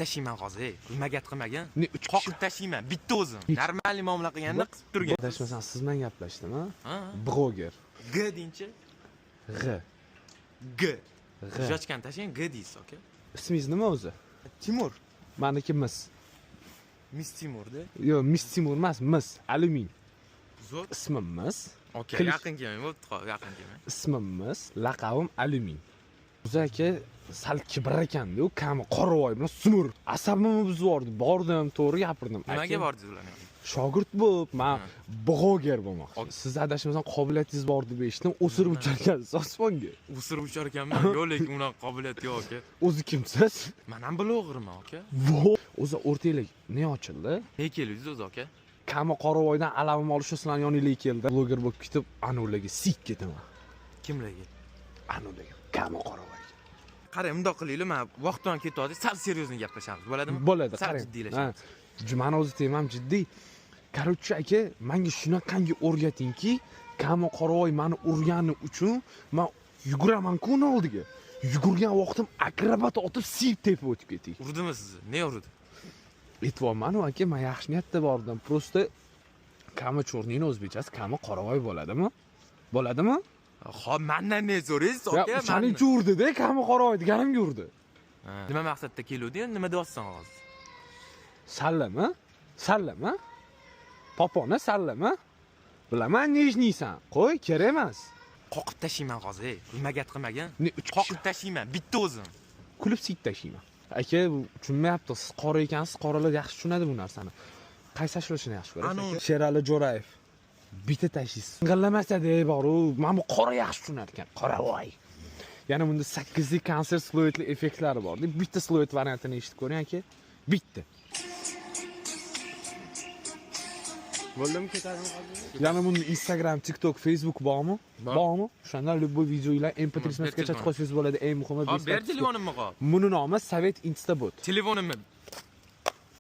Tashlayman hozir, ey. Nimaga qilmagan? Ne, uch kishi Qoqib tashlayman, bitta o'zim. Нормальный muomala qilganda qisib turgan. Adashmasam, siz bilan gaplashdim, a? Ha? Bloger. G deyinchi. G'G. G. G'G. Жвачка ni tashlang, G deysiz, aka. Ismingiz nima o'zi? Timur. Maniki Mis. Miss Timurda. Yo'q, Miss Timur emas, Mis, alyumin. Zo'r. Ismim Mis. Okey, yaqin kelmang, bo'pti, hop, yaqin kelmang. Ismim Mis, laqabim alyumin. O'zi aka sal kibr ekanda, u kami qoravoy bilan sumur. Asabimni buzib yubordi. Bordim, to'g'ri gapirdim. Nimaga Aka, bordingiz ularni yoniga? Shogird bo'lib, men bloger bo'lmoqchi. Siz adashmasam qobiliyatingiz bor deb eshitdim. O'sirib ucharkansiz osmonga. O'sirib uchar ekanman. Yo'q, lekin unaqa qobiliyat yo'q, aka. O'zi kimsiz? Men ham blogerman, aka. Vo! O'zi o'rtanglar ne ochildi? Ne keldingiz o'zi, aka? Kami qoravoydan alamim olish uchun sizlarning yoningizga keldi. Bloger bo'lib ketib, anularga sik ketaman. Kimlarga? Anularga, kami qoravoyga. Qarang, bundoq qilaylik, men vaqtdan ketyapti, sal серьёзно gaplashamiz, bo'ladimi? Bo'ladi, Sal qarang. jiddiylashamiz. Ha, mani o'zi temam jiddiy. Короче, aka, menga shunaqangi o'rgatingki, kami qoravoy mani urgani uchun men yuguraman-ku uni oldiga. Yugurgan vaqtim akrobat otib siyib tepib o'tib keting. Urdimi sizni? Ne urdi? Aytyapman-u aka, men yaxshi niyatda bordim. Просто kami chorniyni o'zbekchasi kami qoravoy bo'ladimi? Bo'ladimi? Xo'p, mendan ne so'raysiz, Ya, aka? o'shaning uchun urdi-da, kami qoravoy deganimga urdi. Ha. Nima maqsadda keluvding? Nima deyapsan hozir? Sallami? Sallami? Poponi sallami? Bilaman, нежный san. Qo'y, kerak emas. Qoqib tashlayman hozir, ey. Nimaga qilmagan? Ne, uch kishi Qoqib tashlayman, bitta o'zim. Kulib siyib tashlayman. Aka, bu tushunmayapti. Siz qora ekansiz, qoralar yaxshi tushunadi bu narsani. Qaysi ashulachini yaxshi ko'rasiz? Anu- Aka? Sherali Jo'rayev. Bitta tashlaysiz. G'illamasa-da bor-u, mana bu qora yaxshi tushunar ekan. Qora voy. Yana bunda 8lik konsert siluetli effektlari bor. Bitta siluet variantini eshitib ko'ring aka. Bitta. Bo'ldimi, ketadimi hozir? Yana bunda Instagram, TikTok, Facebook bormi? Bor. Bormi? O'shanda любой videolar MP3 Ber gacha telefonimni. chiqarsangiz bo'ladi. Eng muhimi Hop, ber besplatно. telefonimni qop. Buni nomi Sovet Instabot. Telefonimni